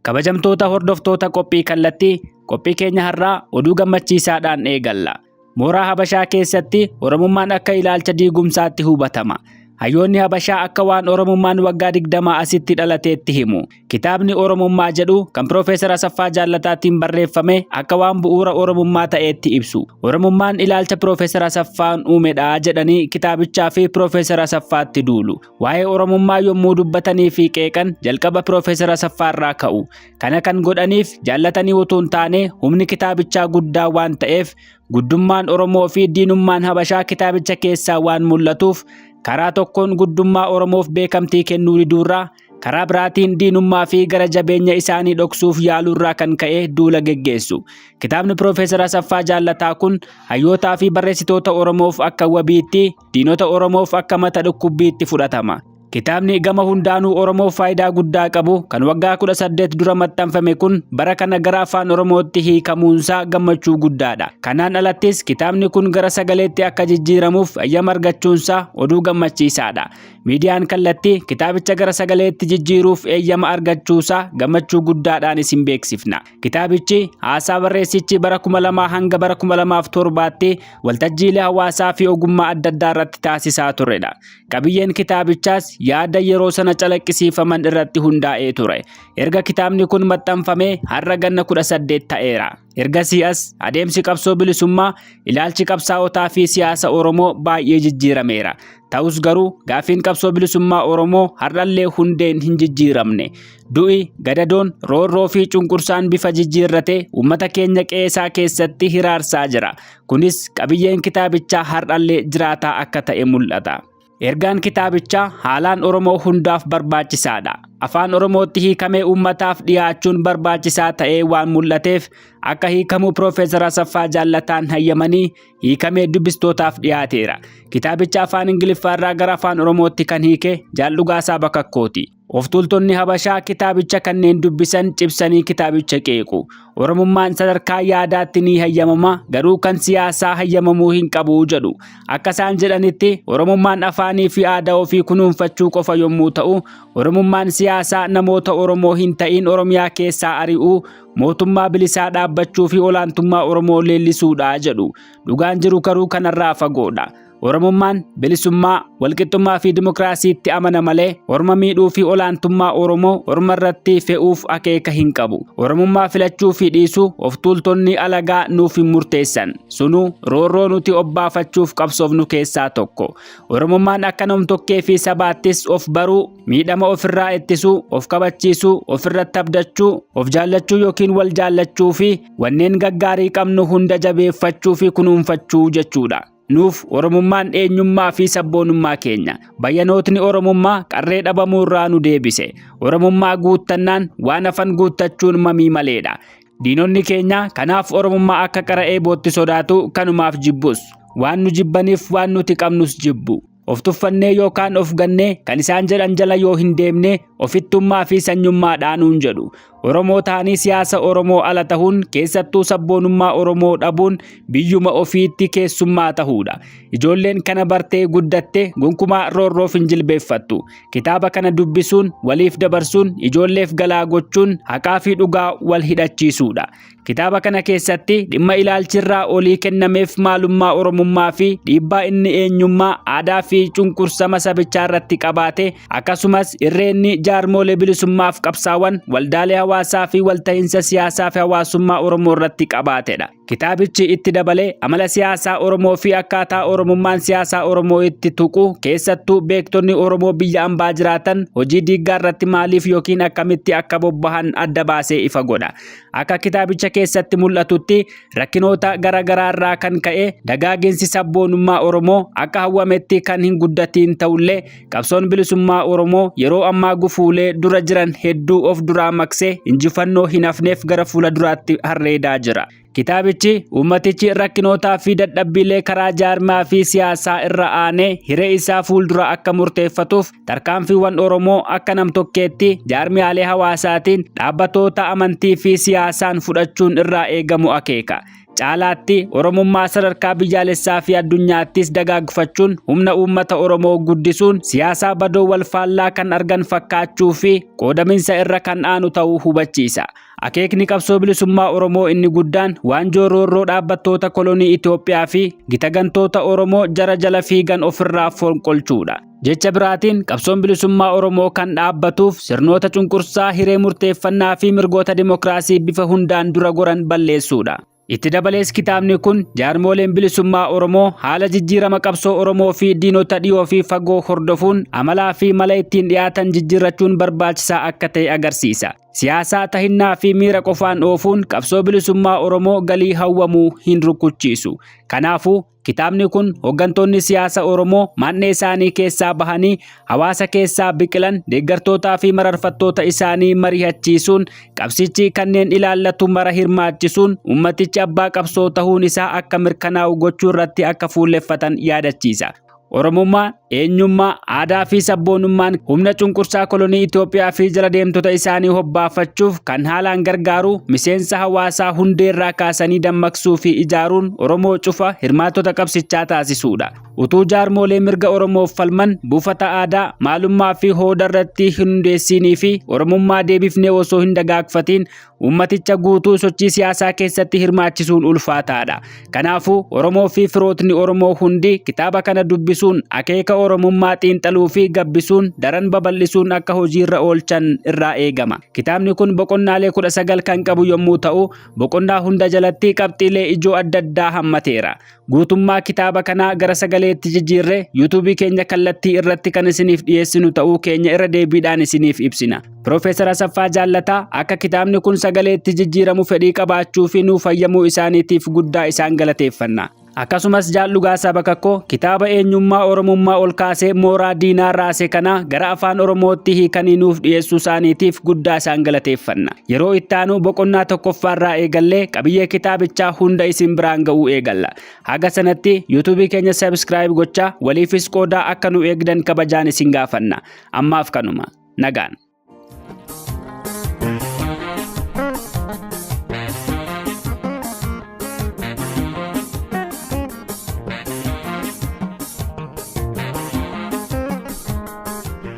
Kabajamtoota hordoftoota qophii kallattii, qophii keenya har'aa oduu gammachiisaadhaan eegalla. Mooraa Habashaa keessatti Oromummaan akka ilaalcha diigumsaatti hubatama. Hayyoonni Habashaa akka waan Oromummaan waggaa 20 asitti dhalateetti himu. Kitaabni Oromummaa jedhu kan Piroofeesar Asaffaa Jaallataatiin barreeffame akka waan bu'uura Oromummaa ta'eetti ibsu. Oromummaan ilaalcha Piroofeesar Asaffaan uumedha jedhanii kitaabichaa fi Piroofeesar Asaffaatti duulu. Waa'ee Oromummaa yommuu dubbatanii fi qeeqan jalqaba Piroofeesar Asaffaa irraa ka'u. Kana kan godhaniif jaallatanii utuu hin taane humni kitaabichaa guddaa waan ta'eef guddummaan Oromoo fi diinummaan Habashaa kitaabicha keessaa waan mul'atuuf karaa tokkoon guddummaa Oromoof beekamtii kennuu diduurraa karaa biraatiin diinummaa fi gara jabeenya isaanii dhoksuuf yaaluurraa kan ka'e duula geggeessu. Kitaabni Piroofeesar Asaffaa Jaallataa kun hayyootaa fi barreessitoota Oromoof akka wabiitti, diinota Oromoof akka mata dhukkubbiitti fudhatama. Kitaabni gama hundaanuu Oromoof faayidaa guddaa qabu kan waggaa 18 dura maxxanfame kun bara kana gara afaan Oromootti hiikamuunsaa gammachuu guddaadha. Kanaan alattis kitaabni kun gara sagaleetti akka jijjiiramuuf eeyyama argachuunsaa oduu gammachiisaadha. Miidiyaan kallattii kitaabicha gara sagaleetti jijjiiruuf eeyyama argachuusaa gammachuu guddaadhaan isin beeksifna. Kitaabichi haasaa barreessichi bara 2000 hanga bara 2007tti waltajjiilee hawaasaa fi ogummaa adda addaa irratti taasisaa turedha. Qabiyyeen kitaabichaas yaada yeroo sana calaqqisiifaman irratti hundaa'ee ture. Erga kitaabni kun maxxanfamee har'a ganna 18 ta'eera. Ergasii as adeemsi qabsoo bilisummaa, ilaalchi qabsaa'otaa fi siyaasa Oromoo baay'ee jijjiirameera. Ta'us garuu gaaffiin qabsoo bilisummaa Oromoo har'allee hundeen hin jijjiiramne. Du'i, gadadoon, roorroo fi cunqursaan bifa jijjiirrate uummata keenya qe'ee isaa keessatti hiraarsaa jira. Kunis qabiyyeen kitaabichaa har'allee jiraataa akka ta'e mul'ata. Ergaan kitaabichaa haalaan Oromoo hundaaf barbaachisaadha. Afaan Oromootti hiikamee uummataaf dhiyaachuun barbaachisaa ta'ee waan mul'ateef akka hiikamu Piroofeesar Asaffaa Jaallataan hayyamanii hiikamee dubbistootaaf dhiyaateera. Kitaabicha afaan Ingiliffaarraa gara afaan Oromootti kan hiike Jaal Dhugaasaa Bakakkooti. Of tuultonni Habashaa kitaabicha kanneen dubbisan cibsanii kitaabicha qeequ. Oromummaan sadarkaa yaadaatti ni hayyamama garuu kan siyaasaa hayyamamuu hin qabu jedhu. Akka isaan jedhanitti Oromummaan afaanii fi aadaa ofii kunuunfachuu qofa yommuu ta'u, Oromummaan siyaasaa namoota Oromoo hin ta'iin Oromiyaa keessaa ari'uu, mootummaa bilisaa dhaabbachuu fi olaantummaa Oromoo leellisuudha jedhu. Dhugaan jiru garuu kanarraa fagoodha. Oromummaan bilisummaa, walqixxummaa fi dimokiraasiitti amana malee orma miidhuu fi olaantummaa Oromoo orma irratti fe'uuf akeeka hin qabu. Oromummaa filachuu fi dhiisuu of tuultonni alagaa nuuf hin murteessan. Sunuu roorroo nuti obbaafachuuf qabsoofnu keessaa tokko. Oromummaan akka namtokkee fi sabaattis of baruu, miidhama ofirraa ittisuu, of kabachiisuu, ofirratti abdachuu, of jaallachuu yookiin wal jaallachuu fi wanneen gaggaarii qabnu hunda jabeeffachuu fi kunuunfachuu jechuudha. Nuuf Oromummaan eenyummaa fi sabboonummaa keenya. Bayyanootni Oromummaa qarree dhabamuu irraa nu deebise. Oromummaa guuttannaan waan hafan guuttachuun mamii maleedha. Diinonni keenya kanaaf Oromummaa akka qara eebootti sodaatu kanumaaf jibbus. Waan nu jibbaniif waan nuti qabnus jibbu. Of tuffannee yookaan of gannee kan isaan jedhan jala yoo hin deemne ofittummaa fi sanyummaadhaa nuun jedhu. Oromoo ta'anii siyaasa Oromoo ala tahuun keessattuu sabboonummaa Oromoo dhabuun biyyuma ofiitti keessummaa tahuudha. Ijoolleen kana bartee guddatte gonkumaa roorroof hin jilbeeffattu. Kitaaba kana dubbisuun, waliif dabarsuun, ijoolleef galaa gochuun haqaa fi dhugaa wal hidhachiisuudha. Kitaaba kana keessatti dhimma ilaalchirraa olii kennameef maalummaa Oromummaa fi dhiibbaa inni eenyummaa, aadaa fi cunqursama sabichaa irratti qabaate akkasumas irreenni jaarmoolee bilisummaaf qabsaawan waldaalee hawaasaa fi walta'iinsa siyaasaa fi hawaasummaa Oromoo irratti qabaatedha. Kitaabichi itti dabalee amala siyaasaa Oromoo fi akkaataa Oromummaan siyaasaa Oromoo itti tuqu keessattuu beektonni Oromoo biyya ambaa jiraatan hojii diiggaa irratti maaliif yookiin akkamitti akka bobbahan adda baasee ifa godha. Akka kitaabicha keessatti mul'atutti rakkinoota gara garaa irraa kan ka'e dagaaginsi sabboonummaa Oromoo akka hawwametti kan hin guddatiin ta'ullee qabsoon bilisummaa Oromoo yeroo ammaa gufuulee dura jiran hedduu of duraa maqsee injifannoo hin hafneef gara fuula duraatti harreedaa jira. Kitaabichi uummatichi rakkinootaa fi dadhabbiilee karaa jaarmaa fi siyaasaa irra aanee hiree isaa fuuldura akka murteeffatuuf tarkaanfiiwwan Oromoo akka namtokkeetti jaarmiyaalee hawaasaatiin dhaabbatoota amantii fi siyaasaan fudhachuun irraa eegamu akeeka. Caalaatti Oromummaa sadarkaa biyyaalessaa fi addunyaattis dagaagfachuun humna uummata Oromoo guddisuun siyaasaa badoo wal faallaa kan argan fakkaachuu fi qoodaminsa irra kan aanu ta'uu hubachiisa. Akeekni qabsoo bilisummaa Oromoo inni guddaan waanjoo roorroo dhaabbattoota kolonii Itoophiyaa fi gita gantoota Oromoo jara jala fiigan ofirraa fonqolchuudha. Jecha biraatiin qabsoon bilisummaa Oromoo kan dhaabbatuuf sirnoota cunqursaa hiree murteeffannaa fi mirgoota dimokiraasii bifa hundaan dura goran balleessuudha. Itti dabalees kitaabni kun jaarmooleen bilisummaa Oromoo haala jijjiirama qabsoo Oromoo fi diinota dhiyoo fi fagoo hordofuun amalaa fi mala ittiin dhiyaatan jijjiirrachuun barbaachisaa akka ta'e agarsiisa. Siyaasaa tahinnaa fi miira qofaan oofuun qabsoo bilisummaa Oromoo galii hawwamuu hin rukuchiisu. Kanaafuu Kitaabni kun hoggantoonni siyaasa Oromoo man'ee isaanii keessaa bahanii hawaasa keessaa biqilan deeggartootaa fi mararfattoota isaanii mari'achiisuun qabsichi kanneen ilaallatu mara hirmaachisuun ummatichi abbaa qabsoo tahuun isaa akka mirkanaa'u gochuu irratti akka fuulleffatan yaadachiisa. Oromummaa, eenyummaa, aadaa fi sabboonummaan humna cunqursaa kolonii Itoophiyaa fi jala deemtota isaanii hobbaafachuuf kan haalaan gargaaru miseensa hawaasaa hundeerraa kaasanii dammaqsuu fi ijaaruun Oromoo cufa hirmaattota qabsichaa taasisuudha. Utuu jaarmoolee mirga Oromoof falman buufata aadaa, maalummaa fi hooda irratti hin hundeessiinii fi Oromummaa deebifnee osoo hin dagaagfatiin Uummaticha guutuu sochii siyaasaa keessatti hirmaachisuun ulfaataadha. Kanaafuu Oromoo fi firootni Oromoo hundi kitaaba kana dubbisuun akeeka Oromummaa xiinxaluu fi gabbisuun daran babal'isuun akka hojiirra oolchan irraa eegama. Kitaabni kun boqonnaalee 19 kan qabu yommuu ta'u, boqonnaa hunda jalatti qabxiilee ijoo adda addaa hammateera. Guutummaa kitaaba kanaa gara sagaleetti jijjiirree yuutuubii keenya kallattii irratti kan isiniif dhiyeessinu ta'uu keenya irra deebiidhaan isiniif ibsina. Piroofeesar Asaffaa Jaallataa akka kitaabni kun sagaleetti jijjiiramu fedhii qabaachuu fi nuuf hayyamuu isaaniitiif guddaa isaan galateeffanna. Akkasumas Jaal Dhugaasaa Bakakkoo kitaaba eenyummaa Oromummaa ol kaasee mooraa diinaa raase kana gara afaan Oromootti hiikanii nuuf dhiyeessuu isaaniitiif guddaa isaan galateeffanna. Yeroo itti aanu boqonnaa tokkoffaarraa eegallee qabiyyee kitaabichaa hunda isin biraan ga'uu eegalla. Haga sanatti YouTube keenya subscribe gochaa waliifis qoodaa akka nu eegdan kabajaan isin gaafanna. Ammaaf kanuma. Nagaan.